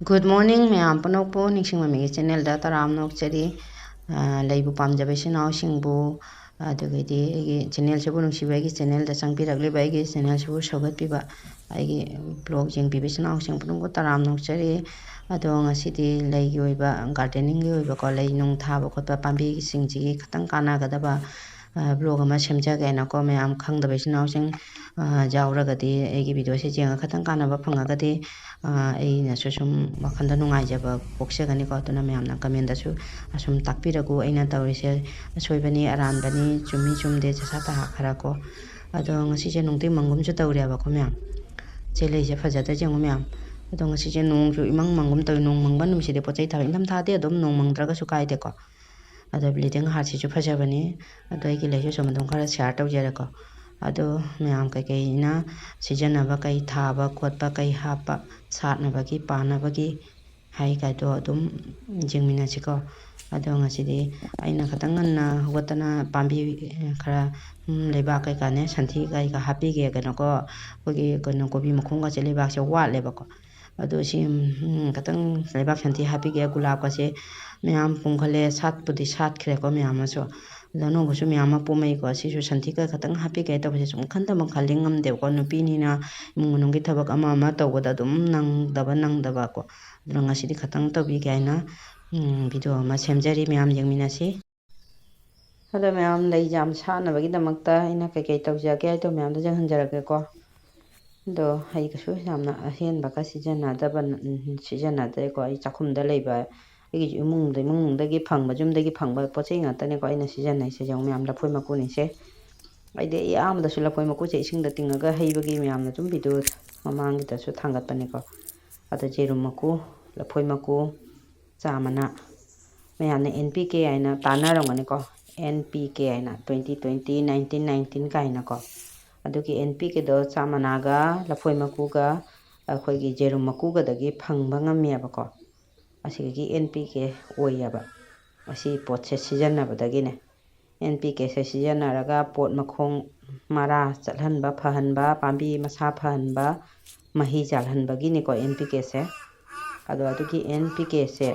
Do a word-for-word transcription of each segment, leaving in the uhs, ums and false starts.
Good morning ꯃꯌꯥꯝ ꯄꯨꯝꯅꯃꯛꯄꯨ ꯅꯤꯡꯁꯤꯡꯕ ꯃꯤꯒꯤ ꯆꯦꯅꯦꯜꯗ ꯇꯔꯥꯝꯅ ꯑꯣꯛꯆꯔꯤ꯫ ꯑ, ꯂꯩꯕꯨ ꯄꯥꯝꯖꯕ ꯏꯆꯤꯟ ꯏꯅꯥꯎꯁꯤꯡꯕꯨ, ꯑꯗꯨꯒꯗꯤ ꯑꯩꯒꯤ ꯆꯦꯅꯦꯜꯁꯤꯕꯨ ꯅꯨꯡꯁꯤꯕ ꯑꯩꯒꯤ ꯆꯦꯅꯦꯜꯗ ꯆꯪꯕꯤꯔꯛꯂꯤꯕ ꯑꯩꯒꯤ ꯆꯦꯅꯦꯜꯁꯤꯕꯨ ꯁꯧꯒꯠꯄꯤꯕ ꯑꯩꯒꯤ ꯕ꯭ꯂꯣꯒ ꯌꯦꯡꯕꯤꯕ ꯏꯆꯤꯟ ꯏꯅꯥꯎꯁꯤꯡ ꯄꯨꯝꯅꯃꯛꯄꯨ ꯇꯔꯥꯝꯅ ꯑꯣꯛꯆꯔꯤ꯫ ꯑꯗꯣ ꯉꯁꯤꯗꯤ ꯂꯩꯒꯤ ꯑꯣꯏꯕ, ꯒꯥꯔꯗꯦꯅꯤꯡꯒꯤ ꯑꯣꯏꯕꯀꯣ, ꯂꯩ ꯅꯨꯡ ꯊꯥꯕ ꯈꯣꯠꯄ, ꯄꯥꯝꯕꯤꯁꯤꯡꯁꯤꯒꯤ ꯈꯇꯪ ꯀꯥꯟꯅꯒꯗꯕ, ꯑ, ꯕ꯭ꯂꯣꯒ ꯑꯃ ꯁꯦꯝꯖꯒꯦꯅꯀꯣ, ꯃꯌꯥꯝ ꯈꯪꯗꯕ ꯏꯆꯤꯟ ꯏꯅꯥꯎꯁꯤꯡ, ꯑ, ꯌꯥꯎꯔꯒꯗꯤ ꯑꯩꯒꯤ ꯚꯤꯗꯤꯑꯣꯁꯦ ꯌꯦꯡꯉꯒ ꯈꯇꯪ ꯀꯥꯟꯅꯕ ꯐꯪꯉꯒꯗꯤ, ꯑ, ꯑꯩꯅꯁꯨ ꯁꯨꯝ ꯋꯥꯈꯜꯗ ꯅꯨꯡꯉꯥꯏꯖꯕ ꯄꯣꯛꯆꯒꯅꯤꯀꯣ꯫ ꯑꯗꯨꯅ ꯃꯌꯥꯝꯅ ꯀꯃꯦꯟꯗꯁꯨ ꯑꯁꯨꯝ ꯇꯥꯛꯄꯤꯔꯒꯨ, ꯑꯩꯅ ꯇꯧꯔꯤꯁꯦ ꯑꯁꯣꯏꯕꯅꯤ, ꯑꯔꯥꯟꯕꯅꯤ, ꯆꯨꯝꯃꯤ ꯆꯨꯝꯗꯦ, ꯆꯠꯁꯥ ꯇꯍꯥ ꯈꯔ ꯀꯣ꯫ ꯑꯗꯣ ꯉꯁꯤꯁꯦ ꯅꯨꯡꯗꯤ ꯃꯪꯒꯨꯝꯁꯨ ꯇꯧꯔꯦꯕꯀꯣ ꯃꯌꯥꯝ꯫ ꯁꯦ ꯂꯩꯁꯦ ꯐꯖꯗ꯭ꯔꯥ ꯌꯦꯡꯉꯨ ꯃꯌꯥꯝ꯫ ꯑꯗꯣ ꯉꯁꯤꯁꯦ ꯅꯣꯡꯁꯨ ꯏꯃꯪ ꯃꯪꯒꯨꯝ ꯇꯧꯏ꯫ ꯅꯣꯡ ꯃꯪꯕ ꯅꯨꯃꯤꯠꯁꯤꯗꯤ ꯄꯣꯠ ꯆꯩ ꯊꯥꯕ, ꯏꯪꯊꯝꯊꯥꯗꯤ ꯑꯗꯨꯝ ꯅꯣꯡ ꯃꯪꯗ꯭ꯔꯒꯁꯨ ꯀꯥꯏꯗꯦꯀꯣ꯫ ꯑꯗꯣ ꯕ꯭ꯂꯤꯗꯤꯡ ꯍꯥꯔꯠꯁꯤꯁꯨ ꯐꯖꯕꯅꯤ꯫ ꯑꯗꯣ ꯑꯩꯒꯤ ꯂꯩꯁꯨ ꯁꯨꯝ ꯑꯗꯨꯝ ꯈꯔ ꯁꯤꯌꯥꯔ ꯇꯧꯖꯔꯦꯀꯣ꯫ ꯑꯗꯣ ꯃꯌꯥꯝ ꯀꯩꯀꯩꯅ ꯁꯤꯖꯤꯟꯅꯕ, ꯀꯩ ꯊꯥꯕ ꯈꯣꯠꯄ, ꯀꯩ ꯍꯥꯞꯄ, ꯁꯥꯠꯅꯕꯒꯤ, ꯄꯥꯟꯅꯕꯒꯤ ꯍꯥꯏ ꯀꯥꯏꯗꯣ ꯑꯗꯨꯝ ꯌꯦꯡꯃꯤꯟꯅꯁꯤꯀꯣ꯫ ꯑꯗꯣ ꯉꯁꯤꯗꯤ ꯑꯩꯅ ꯈꯤꯇꯪ ꯉꯟꯅ ꯍꯧꯒꯠꯇꯅ ꯄꯥꯝꯕꯤ ꯈꯔ, ꯎꯝ, ꯂꯩꯕꯥꯛ ꯀꯩꯀꯥꯅꯦ, ꯁꯟꯊꯤ ꯀꯩꯀꯥ ꯍꯥꯞꯄꯤꯒꯦ꯫ ꯀꯩꯅꯣꯀꯣ, ꯑꯩꯈꯣꯏꯒꯤ ꯀꯩꯅꯣ ꯀꯣꯕꯤ ꯃꯈꯣꯡꯒꯁꯦ ꯂꯩꯕꯥꯛꯁꯦ ꯋꯥꯠꯂꯦꯕꯀꯣ꯫ ꯑꯗꯣ ꯁꯤ, ꯎꯝ, ꯈꯤꯇꯪ ꯂꯩꯕꯥꯛ ꯁꯟꯊꯤ ꯍꯥꯞꯄꯤꯒꯦ꯫ ꯒꯨꯂꯥꯞꯀꯁꯦ ꯃꯌꯥꯝ ꯄꯨꯡꯈꯠꯂꯦ, ꯁꯥꯠꯄꯨꯗꯤ ꯁꯥꯠꯈ꯭ꯔꯦꯀꯣ ꯃꯌꯥꯝ ꯑꯃꯁꯨ꯫ ꯑꯗꯣ ꯑꯅꯧꯕꯁꯨ ꯃꯌꯥꯝ ꯑꯃ ꯄꯣꯝꯃꯛꯏꯀꯣ꯫ ꯁꯤꯁꯨ ꯁꯟꯊꯤꯒ ꯈꯤꯇꯪ ꯍꯥꯞꯄꯤꯒꯦ ꯇꯧꯕꯁꯦ ꯁꯨꯝ ꯈꯟꯗ ꯑꯃ ꯈꯜꯂꯤ ꯉꯝꯗꯦꯕꯀꯣ꯫ ꯅꯨꯄꯤꯅꯤꯅ ꯏꯃꯨꯡ ꯃꯅꯨꯡꯒꯤ ꯊꯕꯛ ꯑꯃ ꯑꯃ ꯇꯧꯕꯗ ꯑꯗꯨꯝ ꯅꯪꯗꯕ ꯅꯪꯗꯕꯀꯣ꯫ ꯑꯗꯨꯅ ꯉꯁꯤꯗꯤ ꯈꯤꯇꯪ ꯇꯧꯕꯤꯒꯦ ꯍꯥꯏꯅ, ꯎꯝ, ꯚꯤꯗꯤꯑꯣ ꯑꯃ ꯁꯦꯝꯖꯔꯤ, ꯃꯌꯥꯝ ꯌꯦꯡꯃꯤꯟꯅꯁꯤ꯫ ꯑꯗꯣ ꯃꯌꯥꯝ ꯂꯩ ꯌꯥꯝ ꯁꯥꯠꯅꯕꯒꯤꯗꯃꯛꯇ ꯑꯩꯅ ꯀꯩꯀꯩ ꯇꯧꯖꯒꯦ ꯍꯥꯏꯗꯣ ꯃꯌꯥꯝꯗ ꯌꯦꯡꯍꯟꯖꯔꯛꯀꯦꯀꯣ꯫ ꯑꯗꯣ ꯑꯩ ꯀꯩꯁꯨ ꯌꯥꯝꯅ ꯑꯍꯦꯟꯕꯒ ꯁꯤꯖꯤꯟꯅꯗꯕ, ꯎꯝ, ꯁꯤꯖꯤꯟꯅꯗ꯭ꯔꯦꯀꯣ꯫ ꯑꯩ ꯆꯥꯛꯈꯨꯝꯗ ꯂꯩꯕ ꯑꯩꯒꯤ ꯏꯃꯨꯡꯗ, ꯏꯃꯨꯡꯗꯒꯤ ꯐꯪꯕ, ꯌꯨꯝꯗꯒꯤ ꯐꯪꯕ ꯄꯣꯠ ꯆꯩ ꯉꯥꯛꯇꯅꯦꯀꯣ ꯑꯩꯅ ꯁꯤꯖꯤꯟꯅꯩꯁꯦ꯫ ꯌꯦꯡꯉꯨ ꯃꯌꯥꯝ, ꯂꯐꯣꯏ ꯃꯀꯨꯅꯤꯁꯦ꯫ ꯑꯩꯗꯤ ꯑꯌꯥꯝꯕꯗꯁꯨ ꯂꯐꯣꯏ ꯃꯀꯨꯁꯦ ꯏꯁꯤꯡꯗ ꯇꯤꯡꯉꯒ ꯍꯩꯕꯒꯤ ꯃꯌꯥꯝꯅ ꯑꯗꯨꯝ ꯚꯤꯗꯤꯑꯣ ꯃꯃꯥꯡꯒꯤꯗꯁꯨ ꯊꯥꯡꯒꯠꯄꯅꯦꯀꯣ꯫ ꯑꯗꯣ ꯖꯦꯔꯨꯝ ꯃꯀꯨ, ꯂꯐꯣꯏ ꯃꯀꯨ, ꯆꯥ ꯃꯅꯥ꯫ ꯃꯌꯥꯝꯅ ꯑꯦꯟ ꯄꯤ ꯀꯦ ꯍꯥꯏꯅ ꯇꯥꯟꯅꯔꯝꯒꯅꯤꯀꯣ, ꯑꯦꯟ ꯄꯤ ꯀꯦ ꯍꯥꯏꯅ, twenty twenty, nineteen nineteen ꯀꯥꯏꯅꯀꯣ꯫ ꯑꯗꯨꯒꯤ ꯑꯦꯟ ꯄꯤ ꯀꯦꯗꯣ ꯆꯥ ꯃꯅꯥꯒ ꯂꯐꯣꯏ ꯃꯀꯨꯒ ꯑꯩꯈꯣꯏꯒꯤ ꯖꯦꯔꯨꯝ ꯃꯀꯨꯒꯗꯒꯤ ꯐꯪꯕ ꯉꯝꯃꯦꯕꯀꯣ꯫ ꯑꯁꯤꯗꯒꯤ ꯑꯦꯟ ꯄꯤ ꯀꯦ ꯑꯣꯏꯌꯦꯕ, ꯑꯁꯤ ꯄꯣꯠꯁꯦ ꯁꯤꯖꯤꯟꯅꯕꯗꯒꯤꯅꯦ꯫ ꯑꯦꯟ ꯄꯤ ꯀꯦꯁꯦ ꯁꯤꯖꯤꯟꯅꯔꯒ ꯄꯣꯠ ꯃꯈꯣꯡ ꯃꯔꯥ ꯆꯠꯍꯟꯕ, ꯐꯍꯟꯕ, ꯄꯥꯝꯕꯤ ꯃꯁꯥ ꯐꯍꯟꯕ, ꯃꯍꯩ ꯆꯥꯜꯍꯟꯕꯒꯤꯅꯤꯀꯣ ꯑꯦꯟ ꯄꯤ ꯀꯦꯁꯦ꯫ ꯑꯗꯣ ꯑꯗꯨꯒꯤ ꯑꯦꯟ ꯄꯤ ꯀꯦꯁꯦ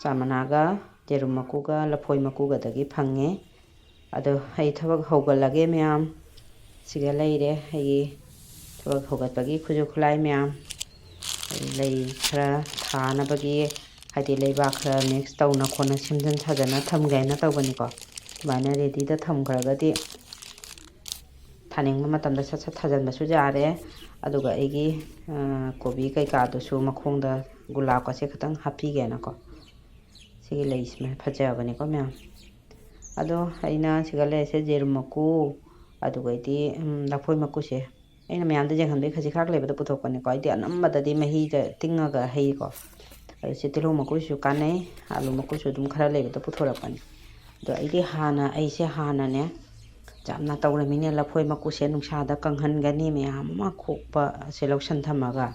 ꯆꯥ ꯃꯅꯥꯒ ꯌꯦꯔꯨꯝ ꯃꯀꯨꯒ ꯂꯐꯣꯏ ꯃꯀꯨꯒꯗꯒꯤ ꯐꯪꯉꯦ꯫ ꯑꯗꯣ ꯑꯩ ꯊꯕꯛ ꯍꯧꯒꯠꯂꯒꯦ ꯃꯌꯥꯝ꯫ ꯁꯤꯒ ꯂꯩꯔꯦ ꯑꯩꯒꯤ ꯊꯕꯛ ꯍꯧꯒꯠꯄꯒꯤ ꯈꯨꯠꯁꯨ ꯈꯨꯠꯂꯥꯏ ꯃꯌꯥꯝ꯫ ꯑꯩ ꯂꯩ ꯈꯔ ꯊꯥꯅꯕꯒꯤ, ꯍꯥꯏꯗꯤ ꯂꯩꯕꯥꯛ ꯈꯔ ꯃꯤꯛꯁ ꯇꯧꯅ ꯈꯣꯠꯅ ꯁꯦꯝꯖꯤꯟ ꯁꯥꯖꯟꯅ ꯊꯝꯒꯦ ꯍꯥꯏꯅ ꯇꯧꯕꯅꯤꯀꯣ꯫ ꯑꯗꯨꯃꯥꯏꯅ ꯔꯦꯗꯤꯗ ꯊꯝꯈ꯭ꯔꯒꯗꯤ ꯊꯥꯅꯤꯡꯕ ꯃꯇꯝꯗ ꯁꯠ ꯁꯠ ꯊꯥꯖꯤꯟꯕꯁꯨ ꯌꯥꯔꯦ꯫ ꯑꯗꯨꯒ ꯑꯩꯒꯤ, ꯑ, ꯀꯣꯕꯤ ꯀꯩꯀꯥꯗꯨꯁꯨ ꯃꯈꯣꯡꯗ ꯒꯨꯂꯥꯞꯀꯁꯦ ꯈꯤꯇꯪ ꯍꯥꯞꯄꯤꯒꯦꯅꯀꯣ꯫ ꯁꯤꯒꯤ ꯂꯩꯁꯤꯃ ꯐꯖꯕꯅꯤꯀꯣ ꯃꯌꯥꯝ꯫ ꯑꯗꯣ ꯑꯩꯅ ꯁꯤꯒ ꯂꯩꯔꯤꯁꯦ ꯌꯦꯔꯨꯝ ꯃꯀꯨ, ꯑꯗꯨꯒꯩꯗꯤ, ꯎꯝ, ꯂꯐꯣꯏ ꯃꯀꯨꯁꯦ ꯑꯩꯅ ꯃꯌꯥꯝꯗ ꯌꯦꯡꯍꯟꯕꯒꯤ ꯈꯖꯤꯛ ꯈꯔ ꯂꯩꯕꯗꯣ ꯄꯨꯊꯣꯛꯄꯅꯤꯀꯣ꯫ ꯑꯩꯗꯤ ꯑꯅꯝꯕꯗꯗꯤ ꯃꯍꯤꯗ ꯇꯤꯡꯉꯒ ꯍꯩꯀꯣ꯫ ꯑꯗꯨ ꯁꯤ ꯇꯤꯜꯍꯧ ꯃꯀꯨꯁꯤꯁꯨ ꯀꯥꯟꯅꯩ, ꯑꯥꯂꯨ ꯃꯀꯨꯁꯨ ꯑꯗꯨꯝ ꯈꯔ ꯂꯩꯕꯗꯣ ꯄꯨꯊꯣꯔꯛꯄꯅꯤ꯫ ꯑꯗꯣ ꯑꯩꯗꯤ ꯍꯥꯟꯅ, ꯑꯩꯁꯦ ꯍꯥꯟꯅꯅꯦ, ꯌꯥꯝꯅ ꯇꯧꯔꯝꯃꯤꯅꯦ, ꯂꯐꯣꯏ ꯃꯀꯨꯁꯦ ꯅꯨꯡꯁꯥꯗ ꯀꯪꯍꯟꯒꯅꯤ, ꯃꯌꯥꯝ ꯑꯃ ꯈꯣꯛꯄꯁꯦ ꯂꯧꯁꯟ ꯊꯝꯃꯒ,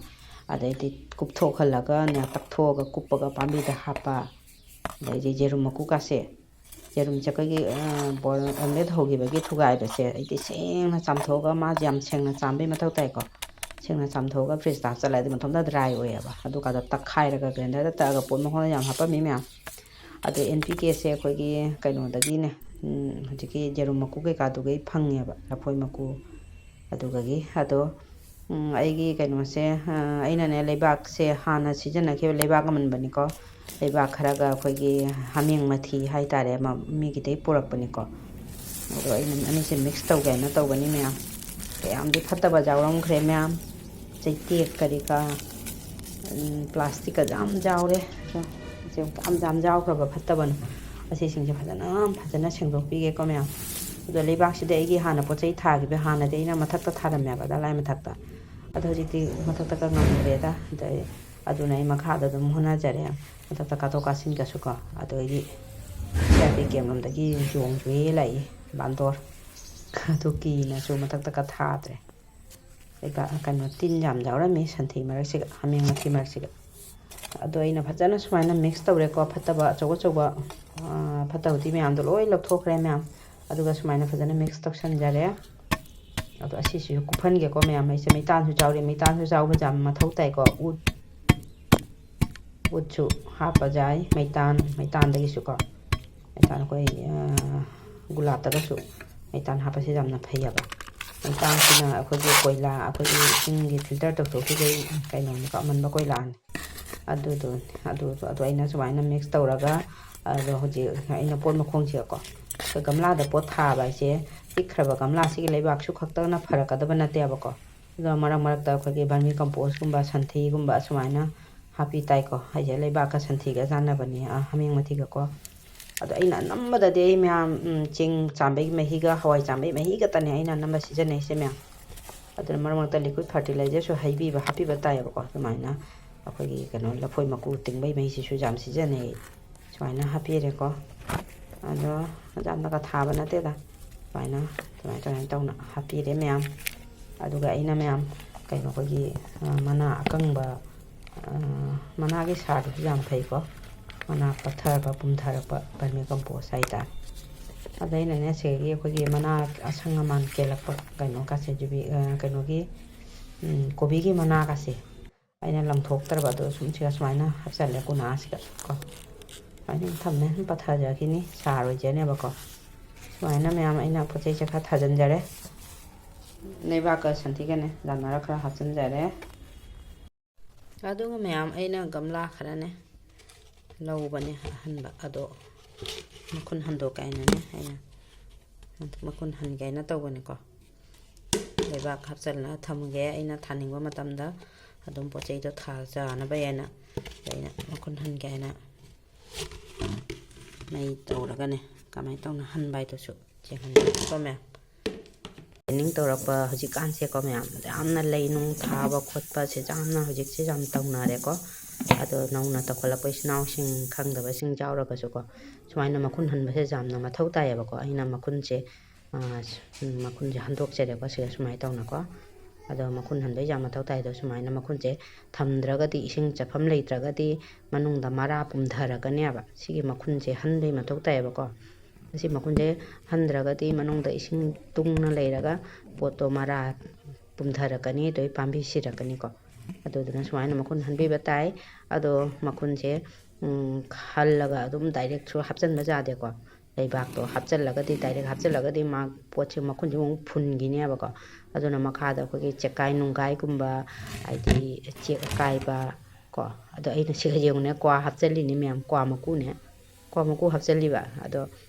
ꯑꯗꯩꯗꯤ ꯀꯨꯞꯊꯣꯛꯍꯜꯂꯒꯅꯦ, ꯇꯛꯊꯣꯛꯑꯒ ꯀꯨꯞꯄꯒ ꯄꯥꯝꯕꯤꯗ ꯍꯥꯞꯄ꯫ ꯑꯗꯩꯗꯤ ꯌꯦꯔꯨꯝ ꯃꯀꯨꯀꯥꯁꯦ, ꯌꯦꯔꯨꯝꯁꯦ ꯑꯩꯈꯣꯏꯒꯤ, ꯑ, boil omelette ꯍꯧꯈꯤꯕꯒꯤ ꯊꯨꯒꯥꯏꯕꯁꯦ ꯑꯩꯗꯤ ꯁꯦꯡꯅ ꯆꯥꯝꯊꯣꯛꯑꯒ, ꯃꯥꯁꯦ ꯌꯥꯝ ꯁꯦꯡꯅ ꯆꯥꯝꯕꯩ ꯃꯊꯧ ꯇꯥꯏꯀꯣ꯫ ꯁꯦꯡꯅ ꯆꯥꯝꯊꯣꯛꯑꯒ ꯐ꯭ꯔꯤꯖꯇ ꯍꯥꯞꯆꯜꯂꯗꯤ ꯃꯊꯟꯇ ꯗ꯭ꯔꯥꯏ ꯑꯣꯏꯌꯦꯕ꯫ ꯑꯗꯨꯀꯥꯟꯗ ꯇꯛꯈꯥꯏꯔꯒ ꯒ꯭ꯔꯥꯏꯟꯗꯔꯗ ꯇꯛꯑꯒ ꯄꯣꯠ ꯃꯈꯣꯡꯗ ꯌꯥꯝ ꯍꯥꯞꯄꯝꯃꯤ ꯃꯌꯥꯝ꯫ ꯑꯗꯩ ꯑꯦꯟ ꯄꯤ ꯀꯦꯁꯦ ꯑꯩꯈꯣꯏꯒꯤ ꯀꯩꯅꯣꯗꯒꯤꯅꯦ, ꯎꯝ, ꯍꯧꯖꯤꯛꯀꯤ ꯌꯦꯔꯨꯝ ꯃꯀꯨ ꯀꯩꯀꯥꯗꯨꯗꯒꯤ ꯐꯪꯉꯦꯕ, ꯂꯐꯣꯏ ꯃꯀꯨ ꯑꯗꯨꯗꯒꯤ꯫ ꯑꯗꯣ, ꯎꯝ, ꯑꯩꯒꯤ ꯀꯩꯅꯣꯁꯦ, ꯑ, ꯑꯩꯅꯅꯦ ꯂꯩꯕꯥꯛꯁꯦ ꯍꯥꯟꯅ ꯁꯤꯖꯤꯟꯅꯈꯤꯕ ꯂꯩꯕꯥꯛ ꯑꯃꯟꯕꯅꯤꯀꯣ꯫ ꯂꯩꯕꯥꯛ ꯈꯔꯒ ꯑꯩꯈꯣꯏꯒꯤ ꯍꯥꯃꯦꯡ ꯃꯊꯤ ꯍꯥꯏꯇꯥꯔꯦ, ꯑꯃ ꯃꯤꯒꯤꯗꯩ ꯄꯨꯔꯛꯄꯅꯤꯀꯣ꯫ ꯑꯗꯣ ꯑꯩꯅ ꯑꯅꯤꯁꯦ ꯃꯤꯛꯁ ꯇꯧꯒꯦ ꯍꯥꯏꯅ ꯇꯧꯕꯅꯤ ꯃꯌꯥꯝ꯫ ꯀꯌꯥꯝꯗꯤ ꯐꯠꯇꯕ ꯌꯥꯎꯔꯝꯈ꯭ꯔꯦ ꯃꯌꯥꯝ꯫ ꯆꯩꯇꯦꯛ ꯀꯔꯤ ꯀꯔꯥ, ꯎꯝ, ꯄ꯭ꯂꯥꯁꯇꯤꯛꯀ ꯌꯥꯝ ꯌꯥꯎꯔꯦ꯫ ꯁꯦ ꯌꯥꯝ ꯌꯥꯝ ꯌꯥꯎꯈ꯭ꯔꯕ ꯐꯠꯇꯕꯅ꯫ ꯑꯁꯤꯁꯤꯡꯁꯦ ꯐꯖꯅ, ꯐꯖꯅ ꯁꯦꯡꯗꯣꯛꯄꯤꯒꯦꯀꯣ ꯃꯌꯥꯝ꯫ ꯑꯗꯣ ꯂꯩꯕꯥꯛꯁꯤꯗꯤ ꯑꯩꯒꯤ ꯍꯥꯟꯅ ꯄꯣꯠ ꯆꯩ ꯊꯥꯈꯤꯕ, ꯍꯥꯟꯅꯗꯤ ꯑꯩꯅ ꯃꯊꯛꯇ ꯊꯥꯔꯝꯃꯦꯕ, ꯗꯂꯥꯏ ꯃꯊꯛꯇ꯫ ꯑꯗꯣ ꯍꯧꯖꯤꯛꯇꯤ ꯃꯊꯛꯇꯒ ꯉꯝꯗ꯭ꯔꯦꯗ꯫ ꯑꯗꯩ ꯑꯗꯨꯅ ꯑꯩ ꯃꯈꯥꯗ ꯑꯗꯨꯝ ꯍꯣꯠꯅꯖꯔꯦ꯫ ꯃꯊꯛꯇ ꯀꯥꯊꯣꯛ ꯀꯥꯁꯤꯟꯒꯁꯨꯀꯣ꯫ ꯑꯗꯣ ꯑꯩꯗꯤ ꯁꯤ ꯑꯥꯔ ꯄꯤ ꯀꯦꯝ ꯂꯣꯝꯗꯒꯤ ꯆꯣꯡ ꯆꯣꯡꯉꯦ ꯂꯥꯛꯏ, ꯕꯥꯟꯗꯣꯔ꯫ ꯑꯗꯨ ꯀꯤꯅꯁꯨ ꯃꯊꯛꯇꯒ ꯊꯥꯗ꯭ꯔꯦ꯫ ꯂꯩꯕꯥꯛ, ꯀꯩꯅꯣ, ꯇꯤꯟ ꯌꯥꯝ ꯌꯥꯎꯔꯝꯃꯤ ꯁꯟꯊꯤ ꯃꯔꯛꯁꯤꯒ, ꯍꯥꯃꯦꯡ ꯃꯊꯤ ꯃꯔꯛꯁꯤꯒ꯫ ꯑꯗꯣ ꯑꯩꯅ ꯐꯖꯅ ꯁꯨꯃꯥꯏꯅ ꯃꯤꯛꯁ ꯇꯧꯔꯦꯀꯣ꯫ ꯐꯠꯇꯕ ꯑꯆꯧ ꯑꯆꯧꯕ, ꯑꯥ, ꯐꯠꯇ ꯍꯥꯎꯊꯤ ꯃꯌꯥꯝꯗꯣ ꯂꯣꯏ ꯂꯧꯊꯣꯛꯈ꯭ꯔꯦ ꯃꯌꯥꯝ꯫ ꯑꯗꯨꯒ ꯁꯨꯃꯥꯏꯅ ꯐꯖꯅ ꯃꯤꯛꯁ ꯇꯧꯁꯟꯖꯔꯦ꯫ ꯑꯗꯣ ꯑꯁꯤꯁꯤꯁꯨ ꯀꯨꯞꯍꯟꯒꯦꯀꯣ ꯃꯌꯥꯝ꯫ ꯑꯩꯁꯦ ꯃꯩꯇꯥꯟꯁꯨ ꯌꯥꯎꯔꯤ, ꯃꯩꯇꯥꯟꯁꯨ ꯌꯥꯎꯕꯁꯦ ꯌꯥꯝ ꯃꯊꯧ ꯇꯥꯏꯀꯣ꯫ ꯎꯠ ꯎꯠꯁꯨ ꯍꯥꯞꯄ ꯌꯥꯏ, ꯃꯩꯇꯥꯟ, ꯃꯩꯇꯥꯟꯗꯒꯤꯁꯨꯀꯣ꯫ ꯃꯩꯇꯥꯟ ꯑꯩꯈꯣꯏ, ꯑ, ꯒꯨꯂꯥꯞꯇꯒꯁꯨ ꯃꯩꯇꯥꯟ ꯍꯥꯞꯄꯁꯦ ꯌꯥꯝꯅ ꯐꯩꯌꯦꯕ꯫ ꯃꯩꯇꯥꯟꯁꯤꯅ ꯑꯩꯈꯣꯏꯒꯤ ꯀꯣꯏꯂꯥ, ꯑꯩꯈꯣꯏꯒꯤ ꯏꯁꯤꯡꯒꯤ filter ꯇꯧꯊꯣꯛꯈꯤꯕꯒꯤ ꯀꯩꯅꯣꯅꯤꯀꯣ, ꯑꯃꯟꯕ ꯀꯣꯏꯂꯥꯅꯤ꯫ ꯑꯗꯨꯗꯣ, ꯑꯗꯨꯗꯣ, ꯑꯗꯣ ꯑꯩꯅ ꯁꯨꯃꯥꯏꯅ mix ꯇꯧꯔꯒ, ꯑꯗꯣ ꯍꯧꯖꯤꯛ ꯑꯩꯅ ꯄꯣꯠ ꯃꯈꯣꯡꯁꯤꯒꯀꯣ, ꯑꯩꯈꯣꯏ ꯒꯝꯂꯥꯗ ꯄꯣꯠ ꯊꯥꯕ ꯍꯥꯏꯁꯦ, ꯄꯤꯛꯈ꯭ꯔꯕ ꯒꯝꯂꯥꯁꯤꯒꯤ ꯂꯩꯕꯥꯛꯁꯨ ꯈꯛꯇꯅ ꯐꯔꯛꯀꯗꯕ ꯅꯠꯇꯦꯕꯀꯣ꯫ ꯑꯗꯣ ꯃꯔꯛ ꯃꯔꯛꯇ ꯑꯩꯈꯣꯏꯒꯤ vermi compost ꯀꯨꯝꯕ, ꯁꯟꯊꯤꯒꯨꯝꯕ ꯑꯁꯨꯃꯥꯏꯅ ꯍꯥꯞꯄꯤ ꯇꯥꯏꯀꯣ꯫ ꯍꯥꯏꯁꯦ ꯂꯩꯕꯥꯛꯀ ꯁꯟꯊꯤꯒ ꯆꯥꯟꯅꯕꯅꯤ, ꯑ, ꯍꯥꯃꯦꯡ ꯃꯊꯤꯒꯀꯣ꯫ ꯑꯗꯣ ꯑꯩꯅ ꯑꯅꯝꯕꯗꯗꯤ ꯑꯩ ꯃꯌꯥꯝ, ꯎꯝ, ꯆꯦꯡ ꯆꯥꯝꯕꯒꯤ ꯃꯍꯤꯒ ꯍꯋꯥꯏ ꯆꯥꯝꯕꯒꯤ ꯃꯍꯤ ꯈꯛꯇꯅꯦ ꯑꯩꯅ ꯑꯅꯝꯕ ꯁꯤꯖꯤꯟꯅꯩꯁꯦ ꯃꯌꯥꯝ꯫ ꯑꯗꯨꯅ ꯃꯔꯛ ꯃꯔꯛꯇ liquid fertilizerꯁꯨ ꯍꯩꯕꯤꯕ, ꯍꯥꯞꯄꯤꯕ ꯇꯥꯏꯌꯦꯕꯀꯣ꯫ ꯑꯗꯨꯃꯥꯏꯅ ꯑꯩꯈꯣꯏꯒꯤ ꯀꯩꯅꯣ, ꯂꯐꯣꯏ ꯃꯀꯨ ꯇꯤꯡꯕꯒꯤ ꯃꯍꯤꯁꯤꯁꯨ ꯌꯥꯝ ꯁꯤꯖꯤꯟꯅꯩ꯫ ꯁꯨꯃꯥꯏꯅ ꯍꯥꯞꯄꯤꯔꯦꯀꯣ꯫ ꯑꯗꯣ ꯌꯥꯝꯅꯒ ꯊꯥꯕ ꯅꯠꯇꯦꯗ꯫ ꯁꯨꯃꯥꯏꯅ, ꯁꯨꯃꯥꯏꯅ, ꯁꯨꯃꯥꯏꯅ ꯇꯧꯅ ꯍꯥꯞꯄꯤꯔꯦ ꯃꯌꯥꯝ꯫ ꯑꯗꯨꯒ ꯑꯩꯅ ꯃꯌꯥꯝ ꯀꯩꯅꯣ, ꯑꯩꯈꯣꯏꯒꯤ, ꯑ, ꯃꯅꯥ ꯑꯀꯪꯕ, ꯑ, ꯃꯅꯥꯒꯤ ꯁꯥꯔꯗꯨꯁꯨ ꯌꯥꯝ ꯐꯩꯀꯣ꯫ ꯃꯅꯥ ꯄꯠꯊꯔꯛꯄ, ꯄꯨꯝꯊꯔꯛꯄ vermi compost ꯍꯥꯏꯇꯥꯔꯦ꯫ ꯑꯗ ꯑꯩꯅꯅꯦ, ꯁꯤꯗꯒꯤ ꯑꯩꯈꯣꯏꯒꯤ ꯃꯅꯥ ꯑꯁꯪ ꯑꯃꯥꯟ ꯀꯦꯜꯂꯛꯄ ꯀꯩꯅꯣꯀꯥꯁꯦ, ꯖꯨꯕꯤ-, ꯑ, ꯀꯩꯅꯣꯒꯤ, ꯎꯝ, ꯀꯣꯕꯤꯒꯤ ꯃꯅꯥꯒꯁꯦ ꯑꯩꯅ ꯂꯪꯊꯣꯛꯇ꯭ꯔꯕ, ꯑꯗꯣ ꯁꯨꯝ ꯁꯤꯒ ꯁꯨꯃꯥꯏꯅ ꯍꯥꯞꯆꯜꯂꯦ ꯀꯨꯅꯥꯁꯤꯗ ꯀꯣ꯫ ꯁꯨꯃꯥꯏꯅ ꯑꯗꯨꯝ ꯊꯝꯃꯦ, ꯑꯗꯨꯝ ꯄꯠꯊꯖꯈꯤꯅꯤ, ꯁꯥꯔ ꯑꯣꯏꯖꯅꯦꯕꯀꯣ꯫ ꯁꯨꯃꯥꯏꯅ ꯃꯌꯥꯝ ꯑꯩꯅ ꯄꯣꯠ ꯆꯩꯁꯦ ꯈꯔ ꯊꯥꯖꯤꯟꯖꯔꯦ꯫ ꯂꯩꯕꯥꯛꯀ ꯁꯟꯊꯤꯒꯅꯦ ꯌꯥꯟꯅꯔ ꯈꯔ ꯍꯥꯞꯆꯤꯟꯖꯔꯦ꯫ ꯑꯗꯨꯒ ꯃꯌꯥꯝ ꯑꯩꯅ ꯒꯝꯂꯥ ꯈꯔꯅꯦ ꯂꯧꯕꯅꯦ ꯑꯍꯟꯕ, ꯑꯗꯣ ꯃꯈꯨꯟ ꯍꯟꯗꯣꯛꯀꯦ ꯍꯥꯏꯅꯅꯦ ꯑꯩꯅ ꯃꯈꯨꯟ ꯍꯟꯒꯦ ꯍꯥꯏꯅ ꯇꯧꯕꯅꯤꯀꯣ꯫ ꯂꯩꯕꯥꯛ ꯍꯥꯞꯆꯤꯜꯂꯒ ꯊꯝꯒꯦ, ꯑꯩꯅ ꯊꯥꯅꯤꯡꯕ ꯃꯇꯝꯗ ꯑꯗꯨꯝ ꯄꯣꯠ ꯆꯩꯗꯣ ꯊꯥꯖꯅꯕ ꯍꯥꯏꯅ꯫ ꯑꯩꯅ ꯃꯈꯨꯟ ꯍꯟꯒꯦ ꯍꯥꯏꯅ ꯃꯩ ꯇꯧꯔꯒꯅꯦ ꯀꯃꯥꯏꯅ ꯇꯧꯅ ꯍꯟꯕ ꯍꯥꯏꯗꯨꯁꯨ ꯌꯦꯡꯍꯟꯒꯦꯀꯣ ꯃꯌꯥꯝ꯫ Planning ꯇꯧꯔꯛꯄ ꯍꯧꯖꯤꯛꯀꯥꯟꯁꯦꯀꯣ ꯃꯌꯥꯝ, ꯌꯥꯝꯅ ꯂꯩ ꯅꯨꯡ ꯊꯥꯕ ꯈꯣꯠꯄꯁꯦ ꯌꯥꯝꯅ ꯍꯧꯖꯤꯛꯁꯦ ꯌꯥꯝ ꯇꯧꯅꯔꯦꯀꯣ꯫ ꯑꯗꯣ ꯅꯧꯅ ꯇꯧꯈꯠꯂꯛꯄ ꯏꯆꯤꯟ ꯏꯅꯥꯎꯁꯤꯡ, ꯈꯪꯗꯕꯁꯤꯡ ꯌꯥꯎꯔꯒꯁꯨꯀꯣ, ꯁꯨꯃꯥꯏꯅ ꯃꯈꯨꯟ ꯍꯟꯕꯁꯦ ꯌꯥꯝꯅ ꯃꯊꯧ ꯇꯥꯏꯌꯦꯕꯀꯣ꯫ ꯑꯩꯅ ꯃꯈꯨꯟꯁꯦ, ꯑ, ꯃꯈꯨꯟꯁꯦ ꯍꯟꯗꯣꯛꯆꯔꯦꯀꯣ ꯁꯤꯒ ꯁꯨꯃꯥꯏꯅ ꯇꯧꯅꯀꯣ꯫ ꯑꯗꯣ ꯃꯈꯨꯟ ꯍꯟꯕꯩ ꯌꯥꯝ ꯃꯊꯧ ꯇꯥꯏ꯫ ꯑꯗꯣ ꯁꯨꯃꯥꯏꯅ ꯃꯈꯨꯟꯁꯦ ꯊꯝꯗ꯭ꯔꯒꯗꯤ, ꯏꯁꯤꯡ ꯆꯠꯐꯝ ꯂꯩꯇ꯭ꯔꯒꯗꯤ ꯃꯅꯨꯡꯗ ꯃꯔꯥ ꯄꯨꯝꯊꯔꯛꯀꯅꯦꯕ꯫ ꯁꯤꯒꯤ ꯃꯈꯨꯟꯁꯦ ꯍꯟꯕꯩ ꯃꯊꯧ ꯇꯥꯏꯌꯦꯕꯀꯣ꯫ ꯑꯁꯤ ꯃꯈꯨꯟꯁꯦ ꯍꯟꯗ꯭ꯔꯒꯗꯤ ꯃꯅꯨꯡꯗ ꯏꯁꯤꯡ ꯇꯨꯡꯅ ꯂꯩꯔꯒ ꯄꯣꯠꯇꯣ ꯃꯔꯥ ꯄꯨꯝꯊꯔꯛꯀꯅꯤ, ꯑꯗꯩ ꯄꯥꯝꯕꯤ ꯁꯤꯔꯛꯀꯅꯤꯀꯣ꯫ ꯑꯗꯨꯗꯨꯅ ꯁꯨꯃꯥꯏꯅ ꯃꯈꯨꯟ ꯍꯟꯕꯤꯕ ꯇꯥꯏ꯫ ꯑꯗꯣ ꯃꯈꯨꯟꯁꯦ, ꯎꯝ, ꯍꯜꯂꯒ ꯑꯗꯨꯝ ꯗꯥꯏꯔꯦꯛꯁꯨ ꯍꯥꯞꯆꯤꯟꯕ ꯌꯥꯗꯦꯀꯣ꯫ ꯂꯩꯕꯥꯛꯇꯣ ꯍꯥꯞꯆꯤꯜꯂꯒꯗꯤ, ꯗꯥꯏꯔꯦꯛ ꯍꯥꯞꯆꯤꯜꯂꯒꯗꯤ ꯃꯥ ꯄꯣꯠꯁꯦ ꯃꯈꯨꯟꯁꯦ ꯑꯃꯨꯛ ꯐꯨꯟꯈꯤꯅꯦꯕꯀꯣ꯫ ꯑꯗꯨꯅ ꯃꯈꯥꯗ ꯑꯩꯈꯣꯏꯒꯤ ꯆꯦꯛꯀꯥꯏ ꯅꯨꯡꯒꯥꯏꯒꯨꯝꯕ, ꯍꯥꯏꯗꯤ ꯆꯦꯛ ꯑꯀꯥꯏꯕ ꯀꯣ꯫ ꯑꯗꯣ ꯑꯩꯅ ꯁꯤꯒ ꯌꯦꯡꯉꯨꯅꯦ, ꯀ꯭ꯋꯥ ꯍꯥꯞꯆꯤꯜꯂꯤꯅꯦ ꯃꯌꯥꯝ, ꯀ꯭ꯋꯥ ꯃꯀꯨꯅꯦ, ꯀ꯭ꯋꯥ ꯃꯀꯨ ꯍꯥꯞꯆꯤꯜꯂꯤꯕ꯫ ꯑꯗꯣ,